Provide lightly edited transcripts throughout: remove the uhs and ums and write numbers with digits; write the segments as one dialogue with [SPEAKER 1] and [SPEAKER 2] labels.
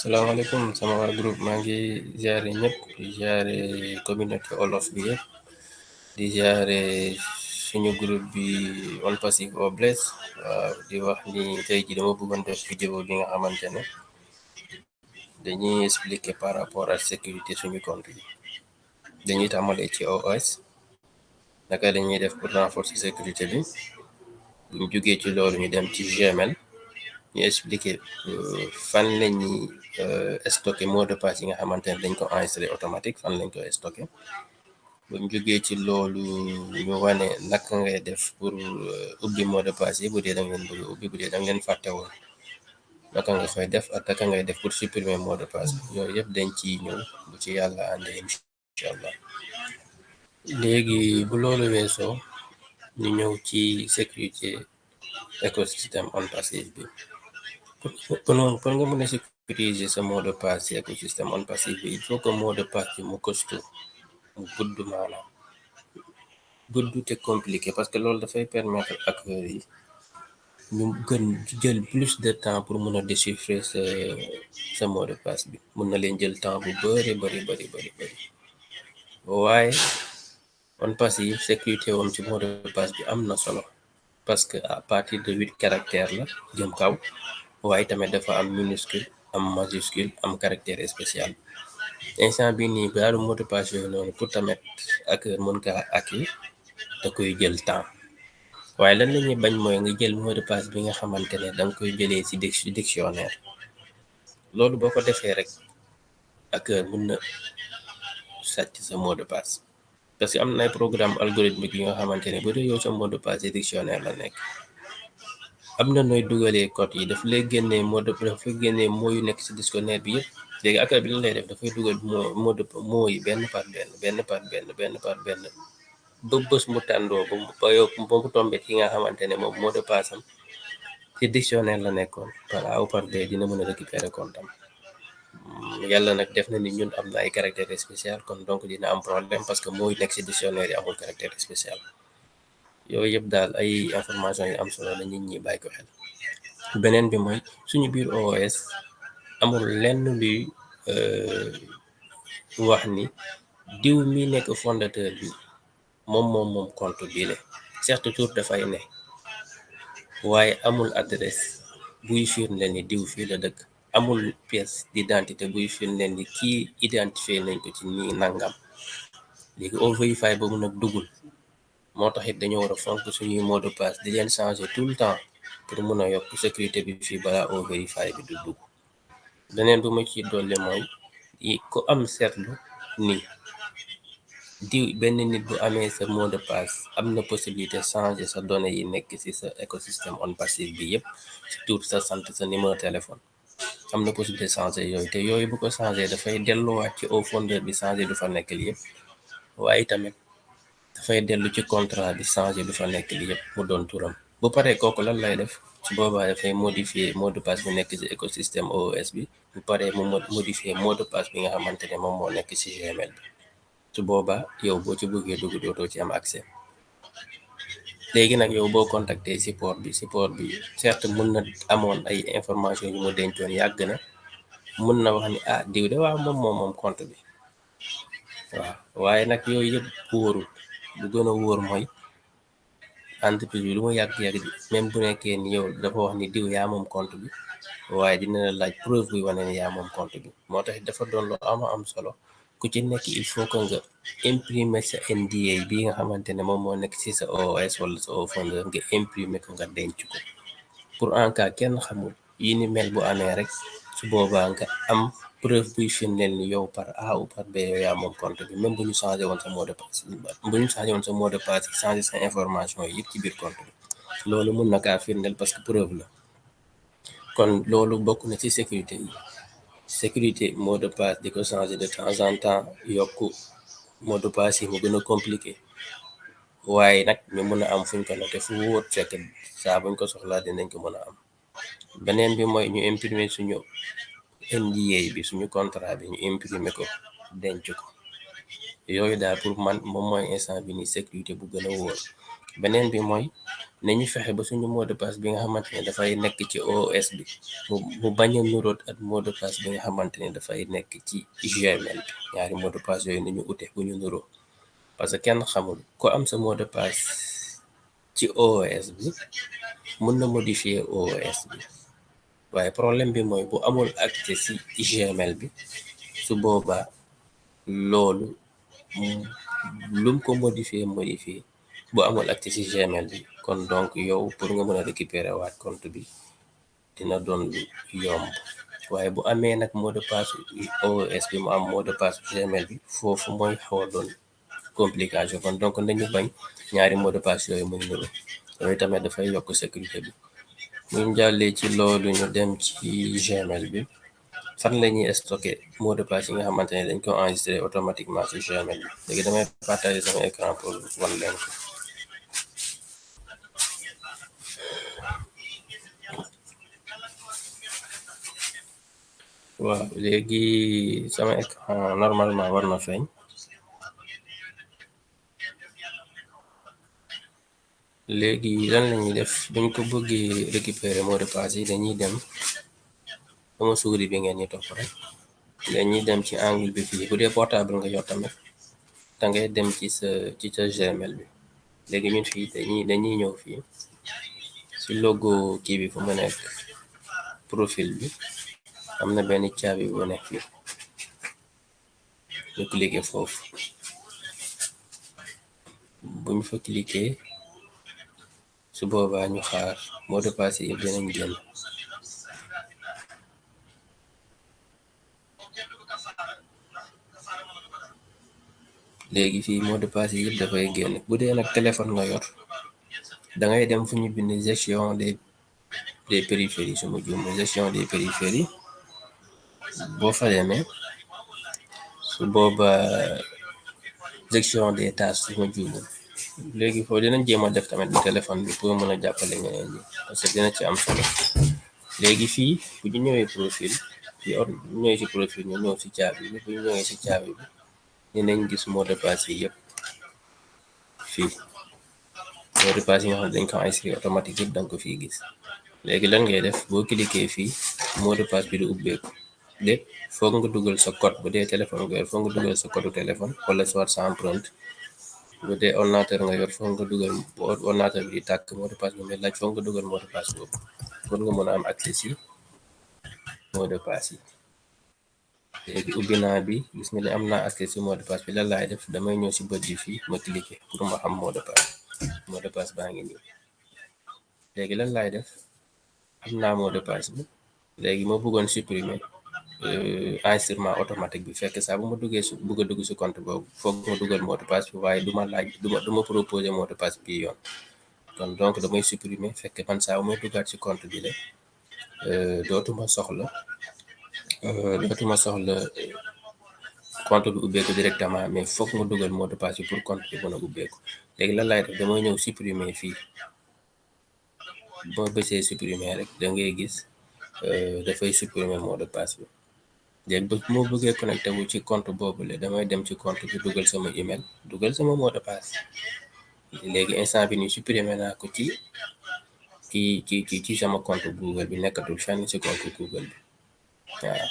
[SPEAKER 1] salaamaaleykum sama waa groupe maa ngi ziare ñëpp di ziare communauté Wolof bi yëpp di ziare suñu groupe bi One Passive au Bless waaw di wax ni tey ji dama bëggoon def vidéo bi nga xamante ne dañuy expliquer par rapport à sécurité suñu compte yi dañuy tàmbalee ci OS naka dañuy def pour renforcer sécurité bi buñ jógee ci loolu ñu dem ci Gmail ñu expliquer fan la ñuy stocké mot de passe yi nga xamante ne dañ ko enregistré automatique fan lañ ko stocké buñ jógee ci loolu ñu wane naka ngay def pour ubbi mot de passe yi bu dee da ngeen bëgg ubbi bu dee da ngeen fàtte woon naka nga koy def ak naka ngay def pour supprimer mot de passe yooyu yëpp dañ ciy ñëw bu ci yàlla àndee incha allah. léegi bu loolu weesoo ñu ñëw ci sécurité écosystème One Passive bi pour nga mën a sécuriser sa mot de passe ci écosystème One Passive bi il faut que mot de passe bi mu costaud mu gudd maanaam gudd te compliqué parce que loolu dafay permettre acteurs yi ñu gën jël plus de temps pour mën a déchiffrer sa mot de passe bi mën na leen jël temps bu bëri waaye One Passive sécurité woon ci mot de passe bi am na solo parce que à partir de 8 caractères la jëm kaw waaye tamit dafa am minuscule am majuscule am caractère spécial instant bi nii baaru mot de passe yooyu noonu pour tamit ak mën kaa acquis da koy jël temps waaye lan la ñuy bañ mooy nga jël mot de passe bi nga xamante ne danga koy jëlee ci dictionnaire loolu boo ko defee rek ak mën na sàcc sa mot de passe parce que am na ay programme algorithmique yi nga xamante ne bu dee yow sa mot de passe dictionnaire la nekk am na nooy dugalee code yi daf lay génnee dafa génnee moo yu nekk ci dictionnaire bi yëpp léegi akar bi lan lay def dafay dugal moo yi benn par benn ba bés mu tàndoo ba yow ba mu tombé ki nga xamante ne moom mot de passe am ci dictionnaire la nekkoon par A ou par B dina mën a récupérer compte am yàlla nag def na ni ñun am na ay caractère spécial kon donc dina am problème parce que mooy nekk ci dictionnaire yi amul caractère spécial yooyu yëpp daal ay information yu am solo la nit ñi bàyyi ko xel beneen bi mooy suñu biir OS amul lenn luy wax ni diw mi nekk fondateur bi moom compte bii la certes tur dafay ne waaye amul adresse buy firndeel ni diw fii la dëkk amul pièce d'identité buy firndeel ni kii identifié nañ ko ci nii nangam léegi au verify boobu nag duggul moo tax it dañoo war a fonk suñuy mot de passe di leen changer tout le temps pour mun a yokk sécurité bi fii balaa au verify bi du dugg beneen bu ma ci dolli mooy ku am seetlu ni diw benn nit bu amee sa mot de passe am na possibilité changer sa données yi nekk ci sa écosystème One Passive bi yëpp ci tur sa sant sa numéro téléphone am na possibilité changer yooyu te yooyu bu ko changer dafay delluwaat ci au fondeur bi changer du fa nekk li yëpp waaye tamit dafay dellu ci contrat bi changer du fa nekk li yëpp mu doon turam bu paree kooku lan lay def ci boobaa dafay modifier mot de passe bi nekk ci écosystème OS bi bu paree mu modifier mot de passe bi nga xamante ne moom moo nekk ci Gmail bi su boobaa yow boo ci bëggee dugg dootoo ci am accès léegi nag yow boo contacter support bi certes mën na amoon ay information yu mu dencoon yàgg na mën na wax ni diw de waaw moom compte bi waaw waaye nag yooyu yëpp wóorul bu gën a wóor mooy entreprise bi lu mu yàgg-yàgg même bu nekkee ni yow dafa wax ni diw yaa moom compte bi waaye dina la laaj preuve buy wane ni yaa moom compte bi moo tax dafa doon lu am solo ku ci nekk il faut que nga imprimer sa NDA bi nga xamante ne moom moo nekk ci sa OS wala sa fondeur nga imprimer ko nga denc ko pour en cas kenn xamul yi ni mel bu amee rek su boobaa nga am preuve buy firndeel ni yow par A ou par B yow yaa moom compte bi même bu ñu changé woon sa mot de passe changé sa information yi yëpp ci biir compte bi loolu mun na kaa firndeel parce que preuve la kon loolu bokk na ci sécurité mot de passe di ko changer de temps en temps yokku mot de passe yi mu gën a compliqué waaye nag ñu mën a am fuñ ko noté fu wóor fekk saa buñ ko soxlaa dinañ ko mën a am beneen bi mooy ñu imprimer suñu NDA bi suñu contrat bi ñu imprimer ko denc ko yooyu daal pour man moom mooy instant bi ni sécurité bu gën a wóor beneen bi mooy nañu fexe ba suñu mot de passe bi nga xamante ne dafay nekk ci OS bi mu bañ a nuróot ak mot de passe bi nga xamante ne dafay nekk ci Gmail bi. Ñaari mot de passe yooyu nañu ute bu ñu nuroo, parce que kenn xamul ko am sa mot de passe ci OS bi mën na modifier OS bi, waaye problème bi mooy bu amul accès ci Gmail bi, su boobaa loolu lum ko modifier bu amul accès ci Gmail bi, kon donc yow pour nga mën a récupérer waat compte bi dina doon lu yomb. waaye bu amee nag mot de passe OS bi mu am mot de passe Gmail bi, foofu mooy xaw a doon complication. kon donc nañu bañ ñaari mot de passe yooyu muy nuru, yooyu tamit dafay yokk sécurité bi. buñ jàllee ci loolu ñu dem ci Gmail bi, fan la ñuy stocké mot de passe yi nga xamante ne dañ ko enregistré automatiquement ci Gmail bi. léegi damay partager sama écran pour wan leen ko. waaw léegi sama écran normalement war na feeñ. léegi lan la ñuy def buñ ko bëggee récupérer mot de passe yi, dañuy dem sama souris bi ngeen ñi topp rek, dañuy dem ci angle bi fii. bu dee portable nga yor tamit da ngay dem ci sa Gmail bi. léegi ñun fii dañuy ñëw fii ci logo kii bi fu mu nekk profil bi, am na benn caabi bu nekk fii, ñu cliquer foofu. buñ fa cliquer su boobaa ñu xaar mot de passe yi dinañ génn. léegi fii mot de passe yi yëpp dafay génn. bu dee nag téléphone nga yor da ngay dem fu ñu bind gestion des périphéries, su ma juum gestion des périphéries. boo fa demee su boobaa gestion des tâches, su ma juum. léegi foofu dinañ jéem a def tamit téléphone bi pour mën a jàppale ñeneen ñi, parce que dina ci am solo. léegi fii bu ñu ñëwee profil fii bu ñëwee ci profil ñu ñëw ci caabi bi. bu ñu ñëwee ci caabi bi dinañ gis mot de passe yi yëpp fii. mot de passe yi nga xam ne dañ ko inscrit automatique yëpp da nga ko fii gis. léegi lan ngay def boo cliquer fii mot de passe bi du ubbeeku lépp foog nga dugal sa code. bu dee téléphone nga yor foog nga dugal sa code téléphone wala soit sa empreinte. bu dee ordinateur nga yor foog nga dugal, bu ordinateur bi di tàkk mot de passe bi muy laaj foog nga dugal mot de passe boobu pour nga mën a am accès ci mot de passe yi. léegi ubbi naa bi, gis nga ne am naa accès ci mot de passe bi. lan laay def damay ñëw ci bët bi fii ma cliquer pour ma xam mot de passe. mot de passe baa ngi nii. léegi lan laay def am naa mot de passe bi. léegi ma bëggoon supprimer enregistrement automatique bi, fekk saa bu ma duggee bëgg a dugg ci compte boobu foog ma dugal mot de passe bi, waaye du ma proposer mot de passe bi yoon. kon donc damay supprimer, fekk man saa bu may duggaat ci compte bi la dootuma soxla compte bi ubbeeku directement, mais foog nga dugal mot de passe bi pour compte bi mën a ubbeeku. léegi lan laay def damay ñëw supprimer fii. boo bësee supprimer rek da ngay gis dafay supprimer mot de passe bi. léegi ba moo bëggee connecté wu ci compte boobu la damay dem ci compte bi dugal sama email, dugal sama mot de passe. léegi instant bi nii supprimer naa ko ci sama compte Google bi, nekkatul fenn ci compte Google bi. waaw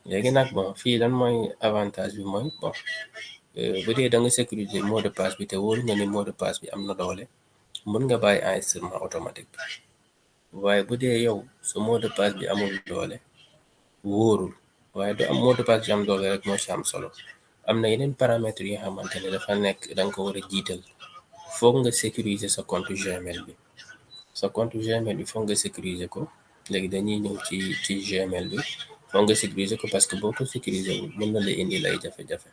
[SPEAKER 1] léegi nag bon fii lan mooy avantage bi mooy bon bu dee da nga sécuriser mot de passe bi te wóolu nga ni mot de passe bi am na doole, mën nga bàyyi enregistrement automatique bi. waaye bu dee yow sa mot de passe bi amul doole, wóorul, waaye du am mot de passe bi am doole rek moo ci am solo. am na yeneen paramètres yi nga xamante ne dafa nekk da nga ko war a jiital. foog nga sécuriser sa compte Gmail bi. sa compte Gmail bi foog nga sécuriser ko. léegi dañuy ñëw ci Gmail bi, foog nga sécuriser ko parce que boo ko sécuriser wul mën na la indi lay jafe-jafe.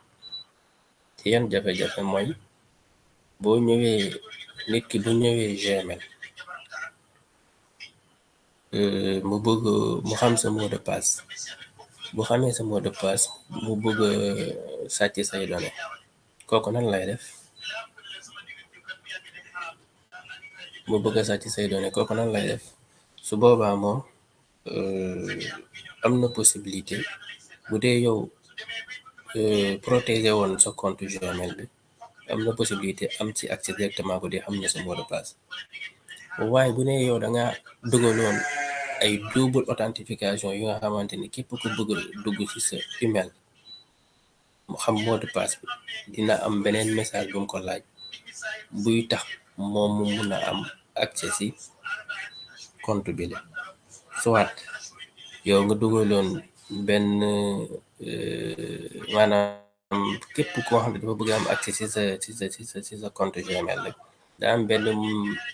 [SPEAKER 1] ci yan jafe-jafe mooy boo ñëwee nit ki bu ñëwee Gmail mu bëgg mu xam sa mot de passe. bu xamee sa mot de passe mu bëgg sàcc say données, kooku nan lay def mu bëgg a sàcc say données kooku nan lay def su boobaa moom am na possibilité bu dee yow protéger woon sa compte Gmail bi, am na possibilité am ci accès directement ko di xam ne sa mot de passe. waaye bu ne yow da nga dugaloon ay double authentification yu nga xamante ni képp ku bëgg dugg ci sa email mu xam mot de passe bi dina am beneen message bu mu ko laaj buy tax moom mu mun a am accès ci compte bi la. soit yow nga dugaloon benn maanaam képp koo xam ne dafa bëgg am accès ci sa compte Gmail rek daa am benn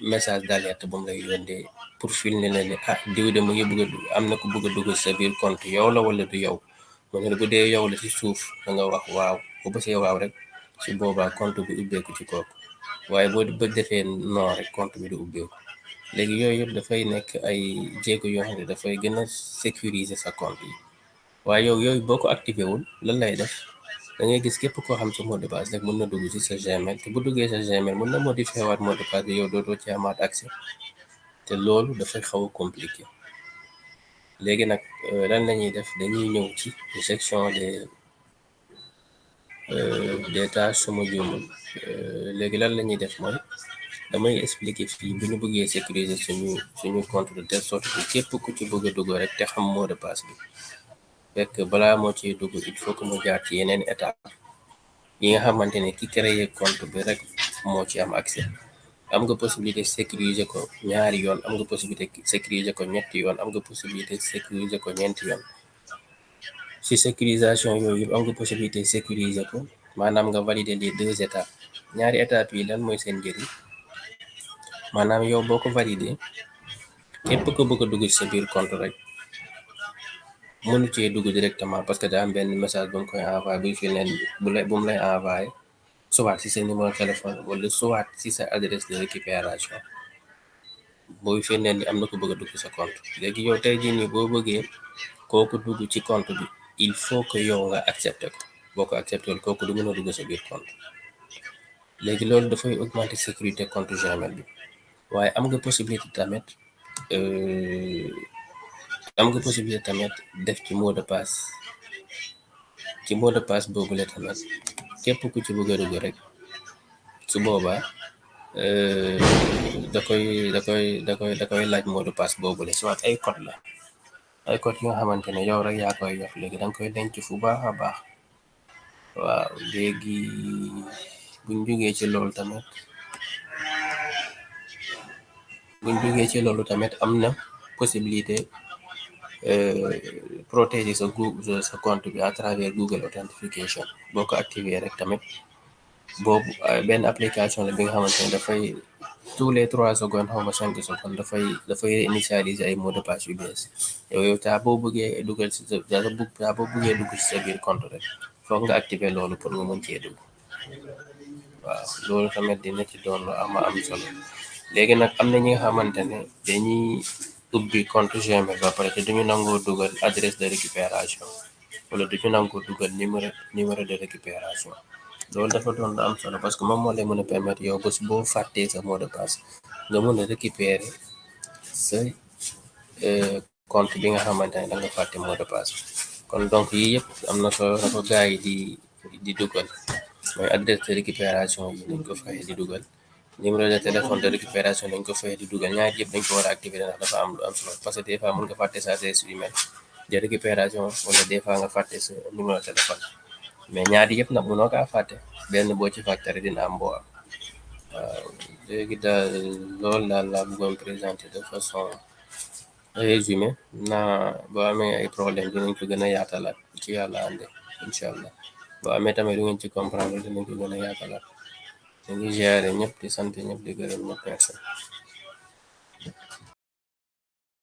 [SPEAKER 1] message d'alerte bu mu lay yónnee pour firnde la ne ah diw de mu ngi bëgg a am na ku bëgg a dugg sa biir compte yow la wala du yow mu ne bu dee yow la ci suuf da nga wax waaw bu bësee waaw rek ci boobaa compte bi ubbeeku ci kooku waaye boo ba defee non rek compte bi du ubbeeku. léegi yooyu yëpp dafay nekk ay jéego yoo xam ne dafay gën a sécuriser sa compte yi waaye yow yooyu boo ko activé wul lan lay def da ngay gis képp koo xam sa mot de passe rek mën na dugg ci sa Gmail te bu duggee sa Gmail mën na modifier waat mot de passe bi yow dootoo ci amaat accès te loolu dafay xaw a compliqué. léegi nag lan la ñuy def dañuy ñëw ci section des tâches suma juumul léegi lan la ñuy def mooy damay expliquer fii bu ñu bëggee sécuriser suñu compte de telle sorte que képp ku ci bëgg a dugg rek te xam mot de passe bi fekk balaa moo ciy dugg il faut que mu jaar ci yeneen étape yi nga xamante ne ki créer compte bi rek moo ci am accès. am nga possibilité sécuriser ko ñaari yoon, am nga possibilité sécuriser ko ñetti yoon, am nga possibilité sécuriser ko ñeenti yoon. si sécurisation yooyu yëpp am nga possibilité sécuriser ko maanaam nga valider les 2 étapes. ñaari étapes yi lan mooy seen njëriñ maanaam yow boo ko valider képp ko bëgg a dugg ci sa biir compte rek mënu cee dugg directement parce que daa am benn message bu mu koy envoyé buy fi leen bu mu lay envoyé soit si sa numéro téléphone wala soit si sa adresse de récupération booy firndeel ni am na ko bëgg a dugg sa compte. léegi yow tey jii nii boo bëggee kooku dugg ci compte bi il faut que yow nga accepté ko boo ko accepté wul kooku du mën a dugg sa biir compte. léegi loolu dafay augmenter sécurité compte Gmail bi waaye am nga possibilité tamit def ci mot de passe boobu la tamit képp ku ci bëgg a dugg rek su boobaa da koy laaj mot de passe boobu la soit ay code la ay code yi nga xamante ne yow rek yaa koy yor léegi da nga koy denc fu baax a baax. waaw léegi buñ jógee ci loolu tamit am na possibilité protéger sa compte bi à travers Google Authentification boo ko activer rek tamit boobu benn application la bi nga xamante ne dafay tous les 3 secondes xaw ma 5 secondes dafay initialiser ay mot de passe yu bees yow saa boo bëggee dugal ci sa biir compte rek foog nga activer loolu pour nga mën cee dugg. waaw loolu tamit dina ci doon lu am solo. léegi nag am na ñi nga xamante ne dañuy ubbi compte Gmail ba pare te duñu nangoo dugal adresse de récupération wala duñu nangoo dugal numéro de récupération. loolu dafa doon lu am solo parce que moom moo lay mën a permettre yow bés boo fàttee sa mot de passe nga mën a récupérer sa compte bi nga xamante ne da nga fàtte mot de passe. kon donc yii yëpp am na solo na ko gars yi di dugal mooy adresse de récupération yi nañ ko fexe di dugal numéro de téléphone de récupération nañ ko fexe di dugal ñaar yëpp dañ ko war a activer ndax dafa am lu am solo parce que des fois mën nga fàtte sa adresse email de récupération wala des fois nga fàtte sa numéro de téléphone mais ñaari yëpp nag mënoo kaa fàtte benn boo ci fàtte rek dina am boo am. waaw léegi daal loolu daal laa bëggoon présenter de façon résumé boo amee ay problème dinañ ko gën a yaatalaat ci yàlla ànde incha allah boo amee tamit du ngeen ci comprendre dinañ ko gën a yaatalaat ñu ngi ziare ñëpp di sant ñëpp di gërëm ñëpp merci.